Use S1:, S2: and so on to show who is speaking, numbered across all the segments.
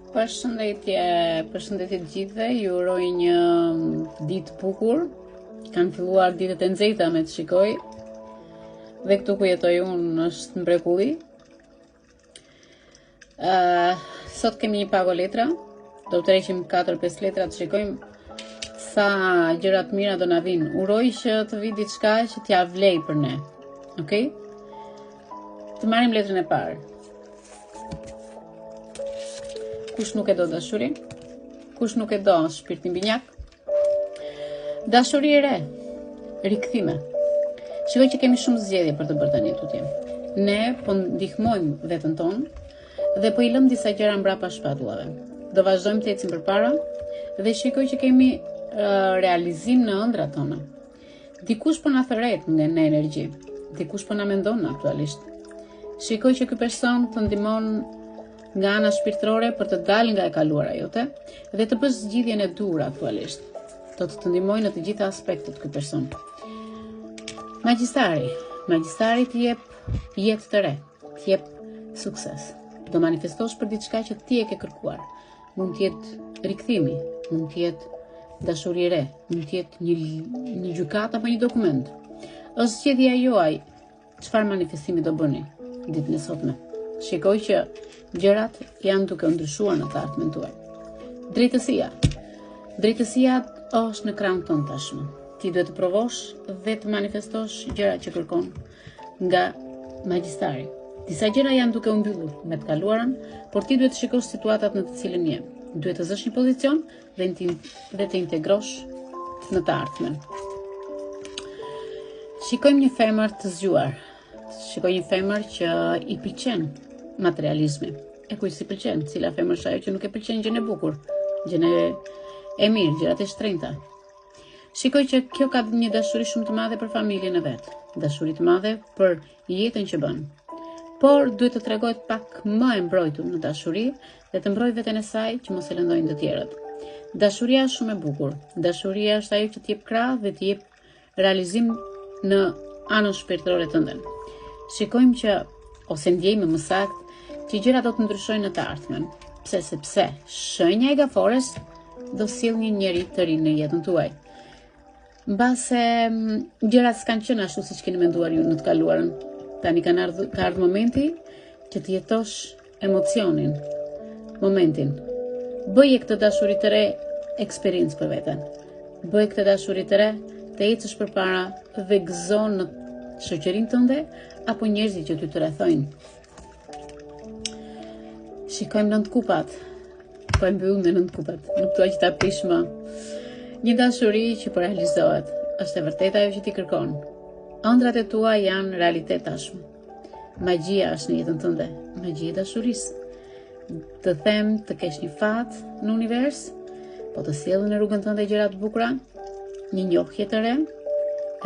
S1: Përshëndetje, përshëndetje të gjithëve, ju uroj një ditë të bukur. Kanë filluar ditët e nxehta me të shikoj. Dhe këtu ku jetoj unë është mrekulli. Uh, sot kemi një pako letra. Do të tërheqim 4-5 letra të shikojmë sa gjëra të mira do na vijnë. Uroj që të vijë diçka që t'ia vlejë për ne. Okej? Okay? Të marrim letrën e parë. Kush nuk e do dashurinë? Kush nuk e do shpirtin binjak? Dashuri e re, rikthime. Shikoj që kemi shumë zgjedhje për të bërë tani tutje. Ne po ndihmojmë veten tonë dhe po i lëmë disa gjëra mbrapa shpatullave. Do vazhdojmë të ecim përpara dhe shikoj që kemi uh, realizim në ëndrrat tona. Dikush po na thërret nga në energji. Dikush po na mendon aktualisht. Shikoj që ky person të ndihmon nga ana shpirtërore për të dalë nga e kaluara jote dhe të bësh zgjidhjen e duhur aktualisht. Do të të ndihmojë në të gjitha aspektet ky person. Magjistari, magjistari të jep jetë të re, të jep sukses. Do manifestosh për diçka që ti e ke kërkuar. Mund të jetë rikthimi, mund të jetë dashuri e re, mund të jetë një një gjykatë apo një dokument. Është zgjedhja juaj çfarë manifestimi do bëni ditën e sotme. Shikoj që gjërat janë duke u ndryshuar në të ardhmen tuaj. Drejtësia. Drejtësia është në krahun tënd tashmë. Ti duhet të provosh dhe të manifestosh gjërat që kërkon nga magjistari. Disa gjëra janë duke u mbyllur me të kaluarën, por ti duhet të shikosh situatat në të cilën je. Duhet të zësh një pozicion dhe të, dhe të integrosh në të ardhmen. Shikojmë një femër të zgjuar. Shikoj një femër që i pëlqen materializmi. E kujt s'i pëlqen? Cila femër është ajo që nuk e pëlqen gjënë e bukur, gjënë e mirë, gjërat e shtrenjta. Shikoj që kjo ka një dashuri shumë të madhe për familjen e vet, dashuri të madhe për jetën që bën. Por duhet të tregohet pak më e mbrojtur në dashuri dhe të mbrojë veten e saj që mos e lëndojnë të tjerët. Dashuria është shumë e bukur. Dashuria është ajo që të jep krah dhe të jep realizim në anën shpirtërore tënden. Shikojmë që ose ndjejmë më saktë që gjërat do të ndryshojnë në të ardhmen. Pse? Sepse shenja e gafores do sjellë një njeri të ri në jetën tuaj. Mbase mm, gjërat s'kanë qenë ashtu siç keni menduar ju në të kaluarën. Tani kanë ardhur ka ardhur momenti që të jetosh emocionin, momentin. Bëje këtë dashuri të re eksperiencë për veten. Bëje këtë dashuri të re të ecësh përpara dhe gëzo në shoqërinë tënde apo njerëzit që ty të rrethojnë. Shikojmë nëntë kupat. Po e mbyll me nëntë kupat. Nuk dua që ta prish më. Një dashuri që po realizohet. Është e vërtetë ajo që ti kërkon. Ëndrrat e tua janë realitet tashmë. Magjia është në jetën tënde, magjia e dashurisë. Të them të kesh një fat në univers, po të sjellin në rrugën tënde gjëra të bukura, një njohje të re,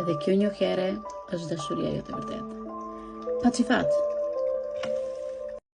S1: edhe kjo njohje e re është dashuria jote e vërtetë. Paçi fat.